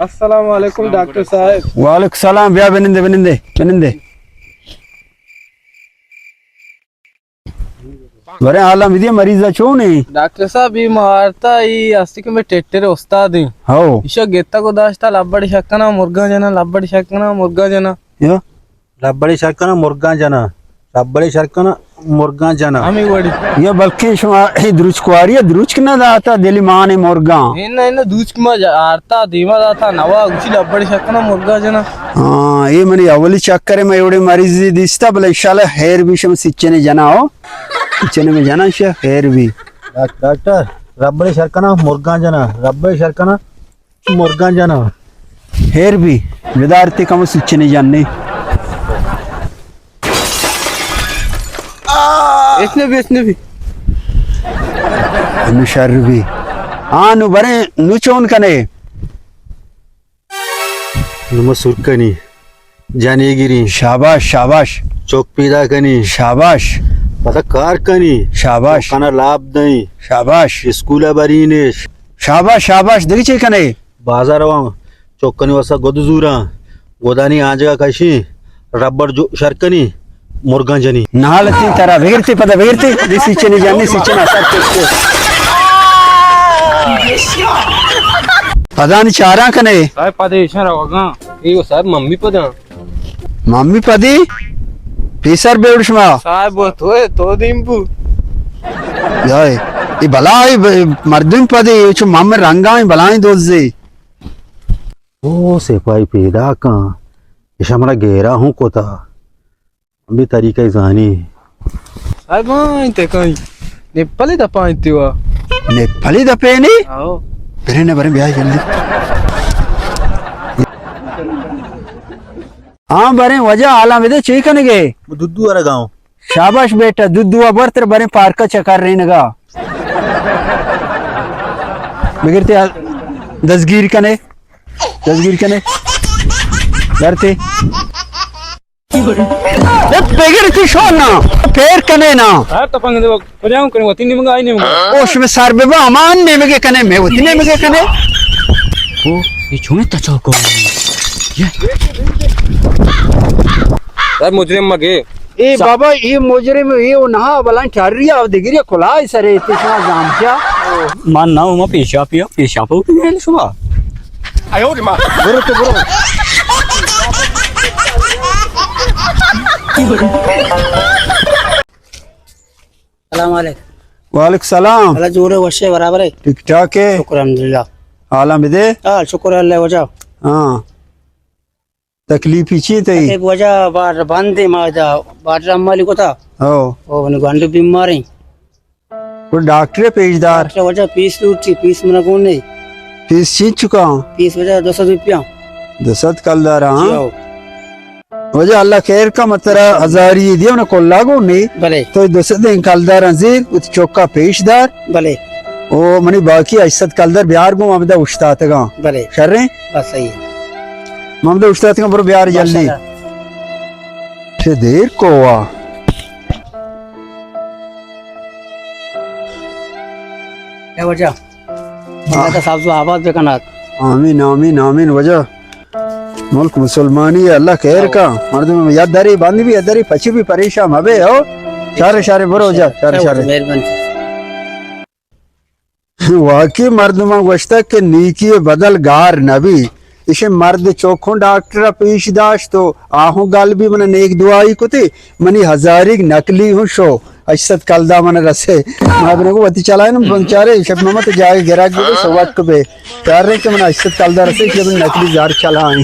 السلام علیکم ڈاکٹر صاحب۔ وعلیکم السلام، بیا بنندے، بنندے، بنندے۔ برے حالاں بدے، مریض چون ایں؟ ڈاکٹر صاحب، اے مارتا، اے ہستی کہ مئے ٹیٹر استاد ایں۔ ہو۔ ایشا گتا کو داشتا، لبڑ شکنا، مرگاں جنا، لبڑ شکنا، مرگاں جنا۔ یا؟ لبڑ شکنا، مرگاں جنا۔ لبڑ شکنا، مرگاں جنا۔ ہمے وڑی۔ یا بلکیں شما اے دروچکواری، دروچک نہ داتا، دلی مان مرگاں۔ اے نہ، اے نہ، دروچک ما جا-، آرتا، دیما داتا، نوا، گوشی لبڑ شکنا، مرگاں جنا۔ ہاں، اے منی اولی چکر ایں، مئے اوڑے مریضی دیستا، بلے انشاءاللہ خیر بی، شما سچنے جنا ہو۔ سچنے میں جنا شا خیر بی۔ ڈاک-، ڈاکٹر، لبڑ شکنا، مرگاں جنا، لبڑ شکنا۔ مرگاں جنا۔ ہیر بی، بدار تے کمو سچنے جننے۔ اس نے بھی، اس نے بھی۔ انو شر بی۔ آ نو برے، نو چون کنے؟ نو ما سر کنی۔ جنی گری۔ شاباش، شاباش۔ چوک پیدا کنی۔ شاباش۔ پدا کار کنی۔ شاباش۔ کنا لاپ دئی۔ شاباش۔ اسکول برینے۔ شاباش، شاباش۔ دگہ چے کنے؟ بازار واں، چوکنی وسا گد زوراں، گدانی آنجگا کشی، ربڑ جو شر کنی، مرگاں جنی۔ نالتی ترا بگرتی، پدا بگرتی، دی سچنی جنی، سچنا سر کشتے۔ پدانی چاراں کنے؟ صاحب پدے ایشاں روگاں۔ اے صاحب ممی پداں۔ ممی پدی؟ پیسر بیوڑ شما۔ صاحب تو، تو دیم بو۔ یائے، اے بلائی ب-، مردم پدی، چو مم رنگاں بلائی دوزی۔ او سپاہی پیدا کن، ایشا منا گیرا ہوں کتا۔ ہم بھی طریقہ زانی۔ صاحب، ہاں، انت کہیں۔ نپلی دپا انت وا۔ نپلی دپے نی؟ آؤ۔ برے نہ برے، بیا جلدی۔ ہاں، برے وجہ حالاں بدے، چی کنگے؟ دودو ورگاؤں۔ شاباش بیٹا، دودو برتر برے پارک چکر رینگا۔ بگرتے دزگیر کنے۔ دزگیر کنے۔ درتے۔ اے بگرتی شو نا۔ پیر کنے نا۔ ہر تپنگ دے، کجاؤں کنے، وتی نیمگا، آئی نیمگا۔ او شمے سر ببا، امان نیمگے کنے، میں وتی نیمگے کنے۔ او، یہ چونے تچا کو؟ یہ۔ اے مجرم مگے۔ اے سا- بابا، اے مجرم، اے او نہ، بلان ٹھریا، او دگری کلائی سرے، تے شما زام کیا؟ من نہ، ما پیشا پیا، پیشا پو پیا شما۔ برو تو برو۔ سلام علیکم۔ وعلیکم سلام۔ اللہ جوڑے وشے برابر ہے۔ ٹھیک ٹھاک ہے۔ شکر الحمدللہ۔ حالاں بدے۔ ہاں، شکر اللہ وجہ۔ ہاں۔ تکلیفی چی تئی؟ تکلیف وجہ بارڈر بند ہے، ما دا بارڈر ہم مالی کو تھا۔ او۔ او، من گنڈ بیمار ہیں۔ کوئی ڈاکٹر پیش دار؟ ڈاکٹر وجہ پیس لوٹی، پیس منا کون نہیں۔ پیس چی چکا؟ پیس وجہ دو سو روپیہ۔ دو سو کلدار، ہاں؟ جی، آؤ۔ وجہ اللہ خیر کا، مترا ہزاری دیو نا کلا گو نہیں۔ بلے۔ تو دو سو دیں کلدار زیر، ات چوکا پیش دار۔ بلے۔ او منی باقی ہشت سد کلدار بیار گوں، ہمدا اوشتاتگاں۔ بلے۔ شریں؟ بس صحیح۔ ہمدا اوشتاتگاں، برو بیار جلدی۔ ماشاءاللہ۔ چہ دیر کو وا۔ اے وجہ۔ اللہ تا سبز و آباد بکنات۔ آمین، آمین، آمین وجہ۔ ملک مسلمانی ہے، اللہ خیر کا۔ مردم یا دری بند بھی، یا دری پچی بھی پریشان مبے ہو۔ شارے، شارے برو جا، شارے، شارے۔ مہربانی۔ واقعی مردماں گوشتگ کہ نیکی ء بدل گار نہ بی۔ ایشی مرد چوک ہوں ڈاکٹر ء پیش داشت و آ ہوں گل بی، من نیک دعائی کتی، منی ہزاریگ نقلی ہوں شو، ہشت سد کلدار من رسے۔ ما بنگو وتی چلائیں، بنچارے شپ ممت جاگے گراک بی، سوات کو بے۔ چارے کہ من ہشت سد کلدار رسے، کہ من نقلی زار چلائیں۔